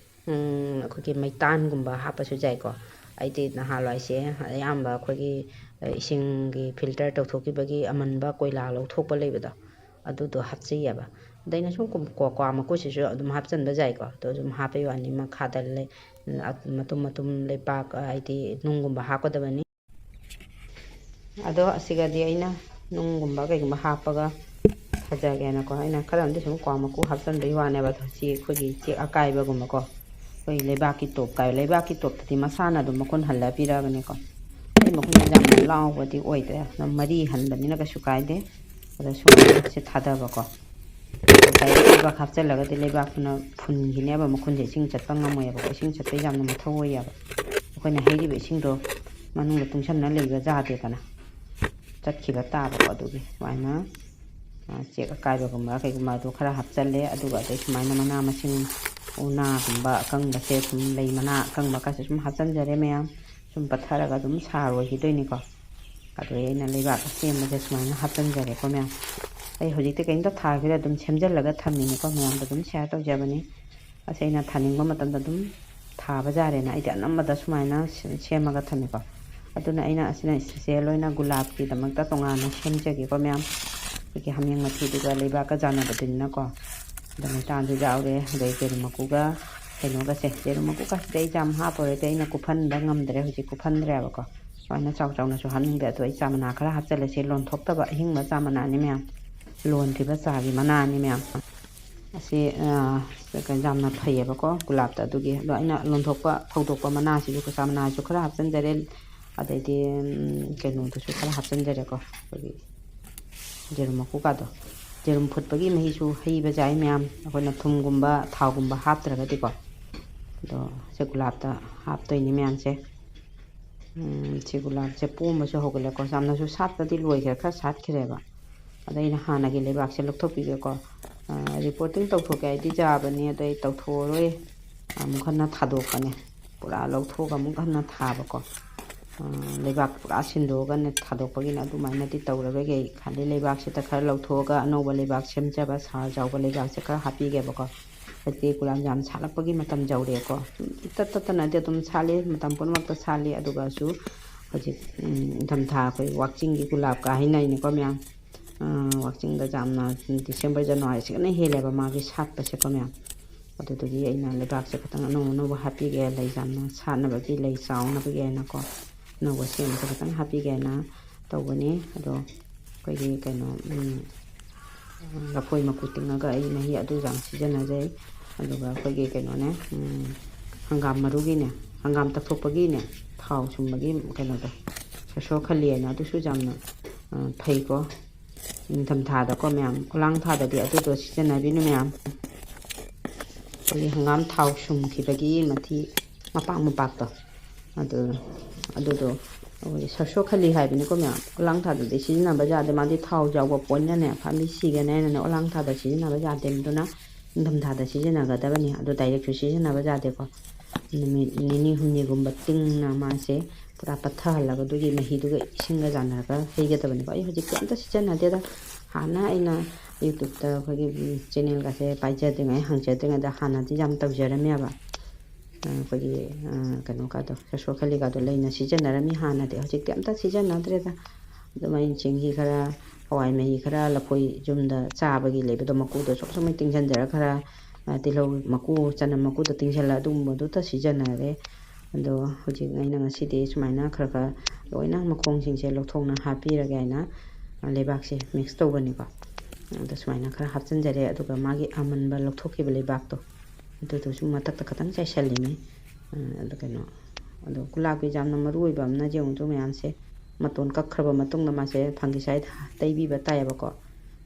ꯎꯝ, ꯑꯩꯈꯣꯏꯒꯤ ꯃꯩꯇꯥꯟꯒꯨꯝꯕ ꯍꯥꯞꯄꯁꯨ ꯌꯥꯏꯀꯣ꯫ ꯑꯩꯗꯤ ꯅꯍꯥꯟꯋꯥꯏꯁꯦ ꯑꯌꯥꯝꯕ ꯑꯩꯈꯣꯏꯒꯤ, ꯑ, ꯏꯁꯤꯡꯒꯤ ꯐꯤꯜꯇꯔ ꯇꯧꯊꯣꯛꯈꯤꯕꯒꯤ ꯑꯃꯟꯕ ꯀꯣꯏꯂꯥ ꯂꯧꯊꯣꯛꯄ ꯂꯩꯕꯗꯣ, ꯑꯗꯨꯗꯣ ꯍꯥꯞꯆꯩꯌꯦꯕ꯫ ꯑꯗ ꯑꯩꯅ ꯁꯨꯝ ꯀꯨꯝ-, ꯀ꯭ꯋꯥ, ꯀ꯭ꯋꯥ ꯃꯀꯨꯁꯤꯁꯨ ꯑꯗꯨꯝ ꯍꯥꯞꯆꯤꯟꯕ ꯌꯥꯏꯀꯣ꯫ ꯑꯗꯣ ꯁꯨꯝ ꯍꯥꯞꯄꯩ ꯋꯥꯅꯤ, ꯃꯈꯥꯗ ꯂꯩ-, ꯑ-, ꯃꯇꯨꯝ ꯃꯇꯨꯝ ꯂꯩꯕꯥꯛ, ꯑ, ꯍꯥꯏꯗꯤ ꯅꯨꯡꯒꯨꯝꯕ ꯍꯥꯞꯀꯗꯕꯅꯤ꯫ ꯑꯗꯣ ꯑꯁꯤꯒꯗꯤ ꯑꯩꯅ ꯅꯨꯡꯒꯨꯝꯕ ꯀꯩꯒꯨꯝꯕ ꯍꯥꯞꯄꯒ ꯐꯖꯒꯦꯅꯀꯣ, ꯑꯩꯅ ꯈꯔ ꯑꯃꯗꯤ ꯁꯨꯝ ꯀ꯭ꯋꯥ ꯃꯀꯨ ꯍꯥꯞꯆꯤꯟꯕꯒꯤ ꯋꯥꯅꯦꯕ꯫ ꯑꯗꯣ ꯁꯤ ꯑꯩꯈꯣꯏꯒꯤ ꯆꯦꯛ ꯑꯀꯥꯏꯕꯒꯨꯝꯕꯀꯣ, ꯑꯩꯈꯣꯏ ꯂꯩꯕꯥꯛꯀꯤ ꯇꯣꯞ ꯀꯥꯏꯕ, ꯂꯩꯕꯥꯛꯀꯤ ꯇꯣꯞꯇꯗꯤ ꯃꯁꯥꯅ ꯑꯗꯨꯝ ꯃꯈꯨꯟ ꯍꯜꯂ ꯄꯤꯔꯛꯑꯕꯅꯤꯀꯣ꯫ ꯑꯩ ꯃꯈꯨꯟꯁꯦ ꯌꯥꯝꯅ ꯂꯥꯎꯕꯗꯤ ꯑꯣꯏꯗ꯭ꯔꯦ, ꯑꯗꯨꯝ ꯃꯔꯤ ꯍꯟꯕꯅꯤꯅ ꯀꯩꯁꯨ ꯀꯥꯏꯗꯦ꯫ ꯑꯗꯣ ꯁꯨꯃꯥꯏꯅ ꯁꯤ ꯊꯥꯗꯕꯀꯣ꯫ ꯗꯥꯏꯔꯦꯛ ꯂꯩꯕꯥꯛ ꯍꯥꯞꯆꯤꯜꯂꯒꯗꯤ ꯂꯩꯕꯥꯛꯇꯨꯅ ꯐꯨꯟꯈꯤꯅꯦꯕ, ꯃꯈꯨꯟꯁꯦ ꯏꯁꯤꯡ ꯆꯠꯄ ꯉꯝꯃꯣꯏꯑꯕꯀꯣ꯫ ꯏꯁꯤꯡ ꯆꯠꯄꯩ ꯌꯥꯝꯅ ꯃꯊꯧ ꯑꯣꯏꯌꯦꯕ꯫ ꯑꯩꯈꯣꯏꯅ ꯍꯩꯔꯤꯕ ꯏꯁꯤꯡꯗꯣ ꯃꯅꯨꯡꯗ ꯇꯨꯡꯁꯟꯅ ꯂꯩꯕ ꯌꯥꯗꯦꯗꯅ, ꯆꯠꯈꯤꯕ ꯇꯥꯕꯀꯣ꯫ ꯑꯗꯨꯒꯤ ꯁꯨꯃꯥꯏꯅ, ꯑ, ꯆꯦꯛ ꯑꯀꯥꯏꯕꯒꯨꯝꯕ ꯀꯩꯒꯨꯝꯕ ꯑꯗꯨ ꯈꯔ ꯍꯥꯞꯆꯜꯂꯦ꯫ ꯑꯗꯨꯒ ꯑꯗꯩ ꯁꯨꯃꯥꯏꯅ ꯃꯅꯥ ꯃꯁꯤꯡ, ꯎꯅꯥꯒꯨꯝꯕ ꯑꯀꯪꯕꯁꯦ, ꯁꯨꯝ ꯂꯩ ꯃꯅꯥ ꯑꯀꯪꯕ ꯀꯥꯁꯦ ꯁꯨꯝ ꯍꯥꯞꯆꯟꯖꯔꯦ ꯃꯌꯥꯝ꯫ ꯁꯨꯝ ꯄꯠꯊꯔꯒ ꯑꯗꯨꯝ ꯁꯥꯔ ꯑꯣꯏꯈꯤꯗꯣꯏꯅꯤꯀꯣ꯫ ꯑꯗꯨꯗꯩ ꯑꯩꯅ ꯂꯩꯕꯥꯛ ꯑꯁꯦꯝꯕꯁꯦ ꯁꯨꯃꯥꯏꯅ ꯍꯥꯞꯆꯤꯟꯖꯔꯦꯀꯣ ꯃꯌꯥꯝ꯫ ꯑꯩ ꯍꯧꯖꯤꯛꯇꯤ ꯀꯩꯝꯇ ꯊꯥꯈꯤꯔꯣꯏ, ꯑꯗꯨꯝ ꯁꯦꯝꯖꯤꯜꯂꯒ ꯊꯝꯃꯤꯅꯤꯀꯣ, ꯃꯌꯥꯝꯗ ꯑꯗꯨꯝ ꯁꯤꯌꯥꯔ ꯇꯧꯖꯕꯅꯤ꯫ ꯑꯁꯤ ꯑꯩꯅ ꯊꯥꯅꯤꯡꯕ ꯃꯇꯝꯗ ꯑꯗꯨꯝ ꯊꯥꯕ ꯌꯥꯔꯦꯅ ꯑꯩꯗꯤ ꯑꯅꯝꯕꯗ ꯁꯨꯃꯥꯏꯅ ꯁꯦꯝꯃꯒ ꯊꯝꯃꯤꯀꯣ꯫ ꯑꯗꯨꯅ ꯑꯩꯅ ꯑꯁꯤꯅ ꯏꯁꯄꯤꯁꯦꯜ ꯑꯣꯏꯅ ꯒꯨꯂꯥꯞꯀꯤꯗꯃꯛꯇ ꯇꯣꯉꯥꯟꯅ ꯁꯦꯝꯖꯒꯦꯀꯣ ꯃꯌꯥꯝ꯫ ꯑꯩꯈꯣꯏꯒꯤ ꯍꯥꯃꯦꯡ ꯃꯊꯤꯗꯨꯒ ꯂꯩꯕꯥꯛꯀ ꯆꯥꯟꯅꯕꯗꯨꯅꯤꯅꯀꯣ꯫ ꯑꯗ ꯃꯩꯇꯥꯟꯁꯨ ꯌꯥꯎꯔꯦ, ꯑꯗꯩ ꯌꯦꯔꯨꯝ ꯃꯀꯨꯒ ꯀꯩꯅꯣꯒꯁꯦ꯫ ꯌꯦꯔꯨꯝ ꯃꯀꯨꯒꯁꯤꯗꯤ ꯑꯩ ꯌꯥꯝ ꯍꯥꯞꯄꯔꯣꯏꯗꯤ, ꯑꯩꯅ ꯀꯨꯞꯍꯟꯕ ꯉꯝꯗ꯭ꯔꯦ, ꯍꯧꯖꯤꯛ ꯀꯨꯞꯍꯟꯗ꯭ꯔꯦꯕꯀꯣ꯫ ꯁꯨꯃꯥꯏꯅ ꯆꯥꯎ ꯆꯥꯎꯅꯁꯨ ꯍꯥꯞꯅꯤꯡꯗꯦ꯫ ꯑꯗꯣ ꯑꯩ ꯆꯥ ꯃꯅꯥ ꯈꯔ ꯍꯥꯞꯆꯜꯂꯦ꯫ ꯁꯤ ꯂꯣꯟꯊꯣꯛꯇꯕ ꯑꯍꯤꯡꯕ ꯆꯥ ꯃꯅꯥꯅꯤ ꯃꯌꯥꯝ, ꯂꯣꯟꯗ꯭ꯔꯤꯕ ꯆꯥꯒꯤ ꯃꯅꯥꯅꯤ ꯃꯌꯥꯝ꯫ ꯑꯁꯤ, ꯑ, ꯌꯥꯝꯅ ꯐꯩꯌꯦꯕꯀꯣ ꯒꯨꯂꯥꯞꯇ꯫ ꯑꯗꯨꯒꯤ ꯑꯗꯣ ꯑꯩꯅ ꯂꯣꯟꯊꯣꯛꯄ, ꯐꯧꯗꯣꯛꯄ ꯃꯅꯥꯁꯤꯁꯨ, ꯆꯥ ꯃꯅꯥꯁꯨ ꯈꯔ ꯍꯥꯞꯆꯤꯟꯖꯔꯦ꯫ ꯑꯗꯩꯗꯤ, ꯎꯝ, ꯀꯩꯅꯣꯗꯨꯁꯨ ꯈꯔ ꯍꯥꯞꯆꯤꯟꯖꯔꯦꯀꯣ, ꯑꯩꯈꯣꯏꯒꯤ ꯌꯦꯔꯨꯝ ꯃꯀꯨꯀꯥꯗꯣ꯫ ꯌꯦꯔꯨꯝ ꯐꯨꯠꯄꯒꯤ ꯃꯍꯤꯁꯨ ꯍꯩꯕ ꯌꯥꯏ ꯃꯌꯥꯝ꯫ ꯑꯩꯈꯣꯏꯅ ꯊꯨꯝꯒꯨꯝꯕ, ꯊꯥꯎꯒꯨꯝꯕ ꯍꯥꯞꯇ꯭ꯔꯒꯗꯤꯀꯣ꯫ ꯑꯗꯣ ꯁꯤ ꯒꯨꯂꯥꯞꯇ ꯍꯥꯞꯇꯣꯏꯅꯤ ꯃꯌꯥꯝꯁꯦ꯫ ꯎꯝ, ꯁꯤ ꯒꯨꯂꯥꯞꯁꯦ ꯄꯣꯝꯕꯁꯨ ꯍꯧꯒꯠꯂꯦꯀꯣ꯫ ꯌꯥꯝꯅꯁꯨ ꯁꯥꯠꯄꯗꯤ ꯂꯣꯏꯈ꯭ꯔꯦ, ꯈꯔ ꯁꯥꯠꯈ꯭ꯔꯦꯕ꯫ ꯑꯗꯣ ꯑꯩꯅ ꯍꯥꯟꯅꯒꯤ ꯂꯩꯕꯥꯛꯁꯦ ꯂꯧꯊꯣꯛꯄꯤꯒꯦꯀꯣ꯫ ꯑ, repotting ꯇꯧꯊꯣꯛꯀꯦ ꯍꯥꯏꯗꯤ ꯌꯥꯕꯅꯤ, ꯑꯗꯣ ꯑꯩ ꯇꯧꯊꯣꯛꯑꯔꯣꯏ꯫ ꯑꯃꯨꯛ ꯍꯟꯅ ꯊꯥꯗꯣꯛꯄꯅꯦ, ꯄꯨꯔꯥ ꯂꯧꯊꯣꯛꯑꯒ ꯑꯃꯨꯛ ꯍꯟꯅ ꯊꯥꯕꯀꯣ꯫ ꯑ, ꯂꯩꯕꯥꯛ ꯄꯨꯔꯥ ꯁꯤꯟꯗꯣꯛꯑꯒꯅꯦ ꯊꯥꯗꯣꯛꯄꯒꯤꯅ ꯑꯗꯨꯃꯥꯏꯅꯗꯤ ꯇꯧꯔꯔꯣꯏꯒꯦ꯫ ꯑꯩ ꯈꯜꯂꯤ ꯂꯩꯕꯥꯛꯁꯤꯗ ꯈꯔ ꯂꯧꯊꯣꯛꯑꯒ ꯑꯅꯧꯕ ꯂꯩꯕꯥꯛ ꯁꯦꯝꯖꯕ, ꯁꯥꯔ ꯌꯥꯎꯕ ꯂꯩꯕꯥꯛꯁꯦ ꯈꯔ ꯍꯥꯞꯄꯤꯒꯦꯕꯀꯣ꯫ ꯍꯧꯖꯤꯛꯇꯤ ꯒꯨꯂꯥꯞ ꯖꯥꯝ ꯁꯥꯠꯂꯛꯄꯒꯤ ꯃꯇꯝ ꯌꯧꯔꯛꯑꯦꯀꯣ꯫ ꯁꯨꯝ ꯏꯇꯠ ꯇꯠꯇꯅꯗꯤ ꯑꯗꯨꯝ ꯁꯥꯠꯂꯤ, ꯃꯇꯝ ꯄꯨꯝꯅꯃꯛꯇ ꯁꯥꯠꯂꯤ꯫ ꯑꯗꯨꯒꯁꯨ ꯍꯧꯖꯤꯛ, ꯎꯝ, ꯏꯪꯊꯝꯊꯥ ꯑꯩꯈꯣꯏ ꯋꯥꯛꯆꯤꯡꯒꯤ ꯒꯨꯂꯥꯞꯀ ꯍꯥꯏꯅꯩꯅꯤꯀꯣ ꯃꯌꯥꯝ꯫ ꯑ, ꯋꯥꯛꯆꯤꯡꯗ ꯌꯥꯝꯅ December January ꯁꯤꯒꯅ ꯍꯦꯜꯂꯦꯕ ꯃꯥꯒꯤ ꯁꯥꯠꯄꯁꯦꯀꯣ ꯃꯌꯥꯝ꯫ ꯑꯗꯨꯗꯨꯒꯤ ꯑꯩꯅ ꯂꯩꯕꯥꯛꯁꯦ ꯈꯤꯇꯪ ꯑꯅꯧ ꯑꯅꯧꯕ ꯍꯥꯞꯄꯤꯒꯦ, ꯂꯩ ꯌꯥꯝꯅ ꯁꯥꯠꯅꯕꯒꯤ, ꯂꯩ ꯆꯥꯎꯅꯕꯒꯤ ꯍꯥꯏꯅꯀꯣ꯫ ꯑꯅꯧꯕ ꯁꯦꯝꯕꯁꯦ ꯈꯤꯇꯪ ꯍꯥꯞꯄꯤꯒꯦꯅ ꯇꯧꯕꯅꯤ꯫ ꯑꯗꯣ ꯑꯩꯈꯣꯏꯒꯤ ꯀꯩꯅꯣ, ꯎꯝ, ꯂꯐꯣꯏ ꯃꯀꯨ ꯇꯤꯡꯉꯒ ꯑꯩ ꯃꯍꯤ ꯑꯗꯨ ꯌꯥꯝ ꯁꯤꯖꯤꯟꯅꯖꯩ꯫ ꯑꯗꯨꯒ ꯑꯩꯈꯣꯏꯒꯤ ꯀꯩꯅꯣꯅꯦ, ꯎꯝ, ꯍꯪꯒꯥꯝ ꯃꯔꯨꯒꯤꯅꯦ, ꯍꯪꯒꯥꯝ ꯇꯛꯊꯣꯛꯄꯒꯤꯅꯦ, ꯊꯥꯎ ꯁꯨꯝꯕꯒꯤ ꯀꯩꯅꯣꯗꯣ, ꯁꯣꯔꯁꯣ ꯈꯜꯂꯤꯅ ꯑꯗꯨꯁꯨ ꯌꯥꯝꯅ, ꯑ, ꯐꯩꯀꯣ꯫ ꯅꯤꯡꯊꯝꯊꯥꯗꯀꯣ ꯃꯌꯥꯝ, ꯈꯨꯂꯥꯡ ꯊꯥꯗꯗꯤ ꯑꯗꯨꯗꯣ ꯁꯤꯖꯤꯟꯅꯕꯤꯅꯨ ꯃꯌꯥꯝ꯫ ꯑꯩꯈꯣꯏꯒꯤ ꯍꯪꯒꯥꯝ ꯊꯥꯎ ꯁꯨꯝꯈꯤꯕꯒꯤ ꯃꯊꯤ ꯃꯄꯥꯛ ꯃꯄꯥꯛꯇꯣ, ꯑꯗꯨ, ꯑꯗꯨꯗꯣ ꯑꯩꯈꯣꯏꯒꯤ ꯁꯔꯁꯣ ꯈꯜꯂꯤ ꯍꯥꯏꯕꯅꯤꯀꯣ ꯃꯌꯥꯝ꯫ ꯈꯨꯂꯥꯡ ꯊꯥꯗꯗꯤ ꯁꯤꯖꯤꯟꯅꯕ ꯌꯥꯗꯦ, ꯃꯥꯗꯤ ꯊꯥꯎ ꯌꯥꯎꯕ ꯄꯣꯠꯅꯅꯦ, ꯄꯥꯝꯕꯤ ꯁꯤꯒꯅꯤ ꯍꯥꯏꯅꯅꯦ, ꯈꯨꯂꯥꯡ ꯊꯥꯗ ꯁꯤꯖꯤꯟꯅꯕ ꯌꯥꯗꯦ꯫ ꯑꯗꯨꯅ ꯅꯤꯡꯊꯝꯊꯥꯗ ꯁꯤꯖꯤꯟꯅꯒꯗꯕꯅꯤ꯫ ꯑꯗꯣ direct ꯁꯨ ꯁꯤꯖꯤꯟꯅꯕ ꯌꯥꯗꯦꯀꯣ꯫ ꯅꯨꯃꯤꯠ ꯅꯤꯅꯤ ꯍꯨꯝꯅꯤꯒꯨꯝꯕ ꯇꯤꯡꯅ ꯃꯥꯁꯦ ꯄꯨꯔꯥ ꯄꯠꯊꯍꯜꯂꯒ ꯑꯗꯨꯒꯤ ꯃꯍꯤꯗꯨꯒ ꯏꯁꯤꯡꯒ ꯆꯥꯟꯅꯔꯒ ꯍꯩꯒꯗꯕꯅꯤꯀꯣ꯫ ꯑꯩ ꯍꯧꯖꯤꯛꯇꯤ ꯑꯝꯇ ꯁꯤꯖꯤꯟꯅꯗꯦꯗ꯫ ꯍꯥꯟꯅ ꯑꯩꯅ YouTube ꯇ ꯑꯩꯈꯣꯏꯒꯤ, ꯎꯝ, channel ꯒꯁꯦ ꯄꯥꯏꯖꯗ꯭ꯔꯤꯉꯩ, ꯍꯥꯡꯖꯗ꯭ꯔꯤꯉꯩꯗ ꯍꯥꯟꯅꯗꯤ ꯌꯥꯝ ꯇꯧꯖꯔꯝꯃꯦꯕ꯫ ꯑ, ꯑꯩꯈꯣꯏꯒꯤ, ꯑ, ꯀꯩꯅꯣꯒꯗꯣ, ꯁꯣꯔꯁꯣ ꯈꯜꯂꯤꯒꯗꯣ ꯂꯩꯅ ꯁꯤꯖꯤꯟꯅꯔꯝꯃꯤ ꯍꯥꯟꯅꯗꯤ꯫ ꯍꯧꯖꯤꯛꯇꯤ ꯑꯝꯇ ꯁꯤꯖꯤꯟꯅꯗ꯭ꯔꯦꯗ꯫ ꯑꯗꯨꯝ ꯑꯩꯅ ꯆꯦꯡꯍꯤ ꯈꯔ, ꯍꯋꯥꯏ ꯃꯍꯤ ꯈꯔ, ꯂꯐꯣꯏ ꯌꯨꯝꯗ ꯆꯥꯕꯒꯤ ꯂꯩꯕꯗꯣ, ꯃꯀꯨꯗꯣ ꯁꯨꯝ ꯁꯨꯝ ꯇꯤꯡꯁꯤꯟꯖꯔ ꯈꯔ, ꯑ, ꯇꯤꯜꯍꯧ ꯃꯀꯨ, ꯆꯅꯝ ꯃꯀꯨꯗꯣ ꯇꯤꯡꯁꯤꯜꯂ ꯑꯗꯨꯒꯨꯝꯕꯗꯨꯇ ꯁꯤꯖꯤꯟꯅꯔꯦ꯫ ꯑꯗꯣ ꯍꯧꯖꯤꯛ ꯑꯩꯅ ꯉꯁꯤꯗꯤ ꯁꯨꯃꯥꯏꯅ ꯈꯔ ꯈꯔ ꯂꯣꯏꯅ ꯃꯈꯣꯡꯁꯤꯡꯁꯦ ꯂꯧꯊꯣꯛꯅ ꯍꯥꯞꯄꯤꯔꯒꯦ ꯍꯥꯏꯅ ꯂꯩꯕꯥꯛꯁꯦ mix ꯇꯧꯕꯅꯤꯀꯣ꯫ ꯑꯗꯣ ꯁꯨꯃꯥꯏꯅ ꯈꯔ ꯍꯥꯞꯆꯤꯟꯖꯔꯦ꯫ ꯑꯗꯨꯒ ꯃꯥꯒꯤ ꯑꯃꯟꯕ ꯂꯧꯊꯣꯛꯈꯤꯕ ꯂꯩꯕꯥꯛꯇꯣ, ꯑꯗꯨꯗꯨꯁꯨ ꯃꯊꯛꯇ ꯈꯇꯪ ꯆꯥꯏꯁꯤꯜꯂꯤꯅꯤ꯫ ꯑ, ꯑꯗꯣ ꯀꯩꯅꯣ, ꯑꯗꯣ ꯒꯨꯂꯥꯞꯀꯤ ꯌꯥꯝꯅ ꯃꯔꯨ ꯑꯣꯏꯕ ꯑꯃꯅ ꯌꯦꯡꯉꯨ ꯃꯌꯥꯝꯁꯦ, ꯃꯇꯣꯟ ꯀꯛꯈ꯭ꯔꯕ ꯃꯇꯨꯡꯗ ꯃꯥꯁꯦ fungicide ꯇꯩꯕꯤꯕ ꯇꯥꯏꯌꯦꯕꯀꯣ꯫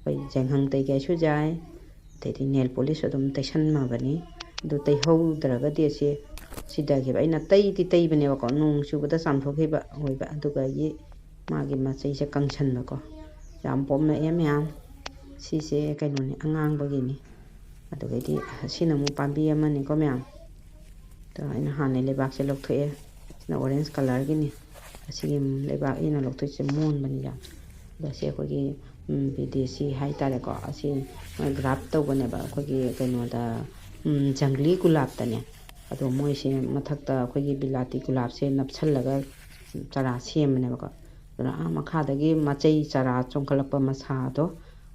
ꯑꯩꯈꯣꯏ ꯌꯥꯏꯉꯪ ꯇꯩꯒꯦ ꯍꯥꯏꯁꯨ ꯌꯥꯏ, ꯑꯗꯩꯗꯤ nail polish ꯑꯗꯨꯝ ꯇꯩꯁꯟꯅꯕꯅꯤ꯫ ꯑꯗꯨ ꯇꯩꯍꯧꯗ꯭ꯔꯒꯗꯤ ꯑꯁꯤ ꯁꯤꯊꯈꯤꯕ꯫ ꯑꯩꯅ ꯇꯩꯗꯤ ꯇꯩꯕꯅꯦꯕꯀꯣ, ꯅꯣꯡ ꯆꯨꯕꯗ ꯆꯥꯝꯊꯣꯛꯈꯤꯕ ꯑꯣꯏꯕ, ꯑꯗꯨꯒ ꯑꯩꯒꯤ ꯃꯥꯒꯤ ꯃꯆꯩꯁꯦ ꯀꯪꯁꯟꯕꯀꯣ꯫ ꯌꯥꯝ ꯄꯣꯝꯂꯛꯑꯦ ꯃꯌꯥꯝ꯫ ꯁꯤꯁꯦ ꯀꯩꯅꯣꯅꯤ, ꯑꯉꯥꯡꯕꯒꯤꯅꯤ꯫ ꯑꯗꯨꯒꯩꯗꯤ ꯁꯤꯅ ꯑꯃꯨꯛ ꯄꯥꯝꯕꯤ ꯑꯃꯅꯤꯀꯣ ꯃꯌꯥꯝ꯫ ꯑꯗꯣ ꯑꯩꯅ ꯍꯥꯟꯅ ꯂꯩꯕꯥꯛꯁꯦ ꯂꯧꯊꯣꯛꯑꯦ꯫ ꯁꯤꯅ orange colourꯒꯤꯅꯤ꯫ ꯑꯁꯤꯒꯤ ꯂꯩꯕꯥꯛ ꯑꯩꯅ ꯂꯧꯊꯣꯛꯏꯁꯦ ꯃꯣꯟꯕꯅꯤ ꯌꯥꯝ꯫ ꯑꯗꯣ ꯁꯤ ꯑꯩꯈꯣꯏꯒꯤ, ꯎꯝ, ꯕꯤꯗꯦꯁꯤ ꯍꯥꯏꯇꯥꯔꯦꯀꯣ꯫ ꯑꯁꯤ ꯃꯣꯏ graft ꯇꯧꯕꯅꯦꯕ ꯑꯩꯈꯣꯏꯒꯤ ꯀꯩꯅꯣꯗ, ꯎꯝ, ꯖꯪꯒꯂꯤ ꯒꯨꯂꯥꯞꯇꯅꯦ꯫ ꯑꯗꯣ ꯃꯣꯏꯁꯦ ꯃꯊꯛꯇ ꯑꯩꯈꯣꯏꯒꯤ ꯕꯤꯂꯥꯇꯤ ꯒꯨꯂꯥꯞꯁꯦ ꯅꯞꯁꯜꯂꯒ ꯆꯔꯥ ꯁꯦꯝꯕꯅꯦꯕꯀꯣ꯫ ꯑꯗꯨꯅ ꯑꯥ ꯃꯈꯥꯗꯒꯤ ꯃꯆꯩ ꯆꯔꯥ ꯆꯣꯡꯈꯠꯂꯛꯄ ꯃꯁꯥꯗꯣ,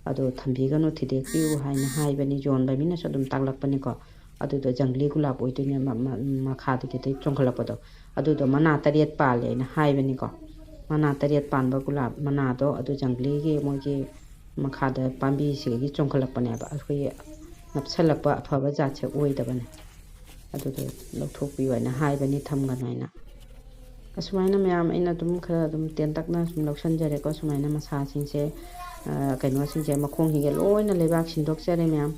ꯑꯗꯨ ꯊꯝꯕꯤꯒꯅꯨ, ꯊꯨꯗꯦꯛꯄꯤꯌꯨ ꯍꯥꯏꯅ ꯍꯥꯏꯕꯅꯤ꯫ ꯌꯣꯟꯕ ꯃꯤꯅꯁꯨ ꯑꯗꯨꯝ ꯇꯥꯛꯂꯛꯄꯅꯤꯀꯣ꯫ ꯑꯗꯨꯗꯣ ꯖꯪꯒꯂꯤ ꯒꯨꯂꯥꯞ ꯑꯣꯏꯗꯣꯏꯅꯦ, ꯃ-, ꯃ-, ꯃꯈꯥꯗꯒꯤꯗꯩ ꯆꯣꯡꯈꯠꯂꯛꯄꯗꯣ꯫ ꯑꯗꯨꯗꯣ ꯃꯅꯥ ꯇꯔꯦꯠ ꯄꯥꯜꯂꯦ ꯍꯥꯏꯅ ꯍꯥꯏꯕꯅꯤꯀꯣ꯫ ꯃꯅꯥ ꯇꯔꯦꯠ ꯄꯥꯟꯕ ꯒꯨꯂꯥꯞ ꯃꯅꯥꯗꯣ ꯑꯗꯨ ꯖꯪꯒꯂꯤꯒꯤ ꯃꯣꯏꯒꯤ ꯃꯈꯥꯗ ꯄꯥꯝꯕꯤꯁꯤꯗꯒꯤ ꯆꯣꯡꯈꯠꯂꯛꯄꯅꯦꯕ꯫ ꯑꯩꯈꯣꯏꯒꯤ ꯅꯞꯁꯜꯂꯛꯄ ꯑꯐꯕ ꯖꯥꯠꯁꯦ ꯑꯣꯏꯗꯕꯅꯦ꯫ ꯑꯗꯨꯗꯣ ꯂꯧꯊꯣꯛꯄꯤꯌꯨ ꯍꯥꯏꯅ ꯍꯥꯏꯕꯅꯤ, ꯊꯝꯒꯅꯨ ꯍꯥꯏꯅ꯫ ꯑꯁꯨꯃꯥꯏꯅ ꯃꯌꯥꯝ ꯑꯩꯅ ꯑꯗꯨꯝ ꯈꯔ ꯑꯗꯨꯝ ꯇꯦꯟꯇꯛꯅ ꯁꯨꯝ ꯂꯧꯁꯟꯖꯔꯦꯀꯣ꯫ ꯁꯨꯃꯥꯏꯅ ꯃꯁꯥꯁꯤꯡꯁꯦ, ꯑ, ꯀꯩꯅꯣꯁꯤꯡꯁꯦ, ꯃꯈꯣꯡꯁꯤꯡꯁꯦ ꯂꯣꯏꯅ ꯂꯩꯕꯥꯛ ꯁꯤꯟꯗꯣꯛꯆꯔꯦ ꯃꯌꯥꯝ꯫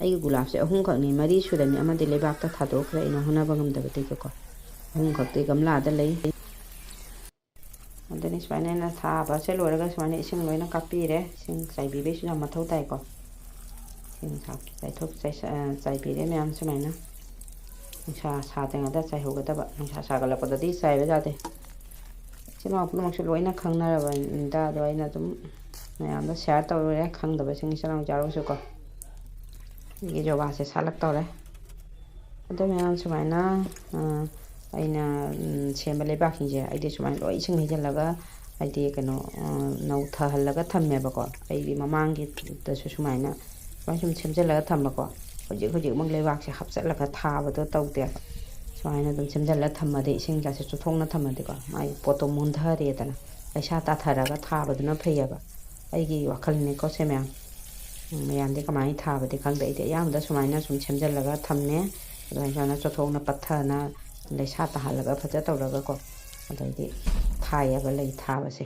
ꯑꯩꯒꯤ ꯒꯨꯂꯥꯞꯁꯦ ꯑꯍꯨꯝꯈꯛꯅꯤ, ꯃꯔꯤ ꯁꯨꯔꯅꯤ, ꯑꯃꯗꯤ ꯂꯩꯕꯥꯛꯇ ꯊꯥꯗꯣꯛꯈ꯭ꯔꯦ ꯑꯩꯅ ꯍꯣꯠꯅꯕ ꯉꯝꯗꯕꯗꯒꯤꯀꯣ꯫ ꯑꯍꯨꯝꯈꯛꯇꯤ ꯒꯝꯂꯥꯗ ꯂꯩ꯫ ꯑꯗꯨꯅꯤ ꯁꯨꯃꯥꯏꯅ ꯑꯩꯅ ꯊꯥꯕꯁꯦ ꯂꯣꯏꯔꯒ ꯁꯨꯃꯥꯏꯅ ꯏꯁꯤꯡ ꯂꯣꯏꯅ ꯀꯥꯞꯄꯤꯔꯦ꯫ ꯏꯁꯤꯡ ꯆꯥꯏꯕꯤꯕꯩꯁꯨ ꯌꯥꯝ ꯃꯊꯧ ꯇꯥꯏꯀꯣ꯫ ꯏꯁꯤꯡ ꯆꯥꯏꯊꯣꯛ-, ꯆꯥꯏꯁ-, ꯑ, ꯆꯥꯏꯕꯤꯔꯦ ꯃꯌꯥꯝ ꯁꯨꯃꯥꯏꯅ꯫ ꯅꯨꯡꯁꯥ ꯁꯥꯗ꯭ꯔꯤꯉꯩꯗ ꯆꯥꯏꯍꯧꯒꯗꯕ꯫ ꯅꯨꯡꯁꯥ ꯁꯥꯒꯠꯂꯛꯄꯗꯗꯤ ꯆꯥꯏꯕ ꯌꯥꯗꯦ꯫ ꯏꯆꯤꯜ ꯏꯅꯥꯎ ꯄꯨꯝꯅꯃꯛꯁꯨ ꯂꯣꯏꯅ ꯈꯪꯅꯔꯕꯅꯤꯗ, ꯑꯗꯣ ꯑꯩꯅ ꯑꯗꯨꯝ ꯃꯌꯥꯝꯗ share ꯇꯧꯔꯨꯔꯦ꯫ ꯈꯪꯗꯕꯁꯤꯡ ꯏꯆꯤꯜ ꯏꯅꯥꯎ ꯌꯥꯎꯔꯒꯁꯨꯀꯣ꯫ ꯑꯩꯒꯤ ꯖꯣꯒꯥꯁꯦ ꯁꯥꯠꯂꯛꯇꯧꯔꯦ꯫ ꯑꯗꯣ ꯃꯌꯥꯝ ꯁꯨꯃꯥꯏꯅ, ꯑ, ꯑꯩꯅ, ꯎꯝ, ꯁꯦꯝꯕ ꯂꯩꯕꯥꯛꯁꯤꯡꯁꯦ ꯑꯩꯗꯤ ꯁꯨꯃꯥꯏꯅ ꯂꯣꯏ ꯏꯁꯤꯡ ꯍꯩꯖꯤꯜꯂꯒ, ꯍꯥꯏꯗꯤ ꯀꯩꯅꯣ, ꯑ, ꯅꯧꯊꯍꯜꯂꯒ ꯊꯝꯃꯦꯕꯀꯣ꯫ ꯑꯩꯗꯤ ꯃꯃꯥꯡꯒꯤꯗꯁꯨ ꯁꯨꯃꯥꯏꯅ, ꯁꯨꯃꯥꯏꯅ ꯁꯨꯝ ꯁꯦꯝꯖꯤꯜꯂꯒ ꯊꯝꯕꯀꯣ꯫ ꯍꯧꯖꯤꯛ ꯍꯧꯖꯤꯛꯃꯛ ꯂꯩꯕꯥꯛꯁꯦ ꯍꯥꯞꯆꯤꯜꯂꯒ ꯊꯥꯕꯗꯣ ꯇꯧꯗꯦꯕ꯫ ꯁꯨꯃꯥꯏꯅ ꯑꯗꯨꯝ ꯁꯦꯝꯖꯤꯜꯂꯒ ꯊꯝꯃꯗꯤ, ꯏꯁꯤꯡꯒꯁꯦ ꯆꯨꯊꯣꯛꯅ ꯊꯝꯃꯗꯤꯀꯣ, ꯃꯥꯒꯤ ꯄꯣꯠꯇꯣ ꯃꯨꯟꯊꯔꯦꯗꯅ꯫ ꯂꯩꯁꯥ ꯇꯥꯊꯔꯒ ꯊꯥꯕꯗꯨꯅ ꯐꯩꯌꯦꯕ꯫ ꯑꯩꯒꯤ ꯋꯥꯈꯜꯅꯤꯀꯣ ꯁꯦ ꯃꯌꯥꯝ꯫ ꯎꯝ, ꯃꯌꯥꯝꯗꯤ ꯀꯃꯥꯏꯅ ꯊꯥꯕꯗꯤ ꯈꯪꯗꯦ꯫ ꯑꯩꯗꯤ ꯑꯌꯥꯝꯕꯗ ꯁꯨꯃꯥꯏꯅ ꯁꯨꯝ ꯁꯦꯝꯖꯤꯜꯂꯒ ꯊꯝꯃꯦ꯫ ꯑꯗꯨꯃꯥꯏꯅ ꯁꯨꯃꯥꯏꯅ ꯆꯣꯠꯊꯣꯛꯅ ꯄꯠꯊꯅ ꯂꯩꯁꯥ ꯇꯥꯍꯜꯂꯒ ꯐꯖ ꯇꯧꯔꯒꯀꯣ꯫ ꯑꯗꯩꯗꯤ ꯊꯥꯏꯌꯦꯕ ꯂꯩ ꯊꯥꯕꯁꯦ꯫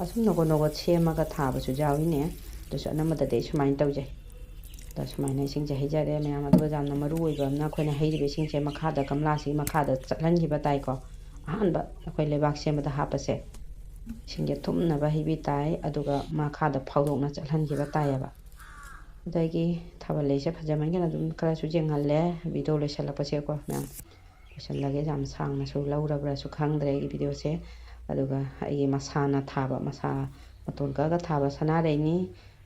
ꯑꯁꯨꯝ ꯅꯣꯒꯣꯠ ꯅꯣꯒꯣꯠ ꯁꯦꯝꯃꯒ ꯊꯥꯕꯁꯨ ꯌꯥꯎꯏꯅꯦ꯫ ꯑꯗꯨꯁꯨ ꯑꯅꯝꯕꯗꯗꯤ ꯑꯩ ꯁꯨꯃꯥꯏꯅ ꯇꯧꯖꯩ꯫ ꯑꯗ ꯁꯨꯃꯥꯏꯅ ꯏꯁꯤꯡꯁꯦ ꯍꯩꯖꯔꯦ ꯃꯌꯥꯝ꯫ ꯑꯗꯨꯒ ꯌꯥꯝꯅ ꯃꯔꯨ ꯑꯣꯏꯕ ꯑꯃꯅ, ꯑꯩꯈꯣꯏꯅ ꯍꯩꯔꯤꯕ ꯏꯁꯤꯡꯁꯦ ꯃꯈꯥꯗ, ꯒꯝꯂꯥꯁꯤꯒꯤ ꯃꯈꯥꯗ ꯆꯠꯍꯟꯈꯤꯕ ꯇꯥꯏꯀꯣ꯫ ꯑꯍꯥꯟꯕ ꯑꯩꯈꯣꯏ ꯂꯩꯕꯥꯛ ꯁꯦꯝꯕꯗ ꯍꯥꯞꯄꯁꯦ, ꯏꯁꯤꯡꯁꯦ ꯊꯨꯝꯅꯕ ꯍꯩꯕꯤ ꯇꯥꯏ, ꯑꯗꯨꯒ ꯃꯈꯥꯗ ꯐꯥꯎꯗꯣꯛꯅ ꯆꯠꯍꯟꯈꯤꯕ ꯇꯥꯏꯌꯦꯕ꯫ ꯑꯗꯒꯤ ꯊꯥꯕꯜ ꯂꯩꯁꯦ ꯐꯖꯃꯟꯒꯤꯅ ꯑꯗꯨꯝ ꯈꯔꯁꯨ ꯌꯦꯡꯍꯜꯂꯦ꯫ ꯚꯤꯗꯤꯑꯣ ꯂꯣꯏꯁꯤꯜꯂꯛꯄꯁꯦꯀꯣ ꯃꯌꯥꯝ, ꯂꯣꯏꯁꯤꯜꯂꯒꯦ꯫ ꯌꯥꯝ ꯁꯥꯡꯅꯁꯨ ꯂꯧꯔꯕ꯭ꯔꯥꯁꯨ ꯈꯪꯗ꯭ꯔꯦ ꯑꯩꯒꯤ ꯚꯤꯗꯤꯑꯣꯁꯦ꯫ ꯑꯗꯨꯒ ꯑꯩꯒꯤ ꯃꯁꯥꯅ ꯊꯥꯕ, ꯃꯁꯥ ꯃꯇꯣꯟ ꯀꯛꯑꯒ ꯊꯥꯕ ꯁꯅꯥꯔꯩꯅꯤ꯫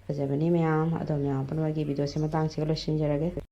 ꯐꯖꯕꯅꯤ ꯃꯌꯥꯝ꯫ ꯑꯗꯣ ꯃꯌꯥꯝ ꯄꯨꯝꯅꯃꯛꯀꯤ ꯚꯤꯗꯤꯑꯣꯁꯦ ꯃꯇꯥꯡꯁꯤꯒ ꯂꯣꯏꯁꯤꯟꯖꯔꯒꯦ꯫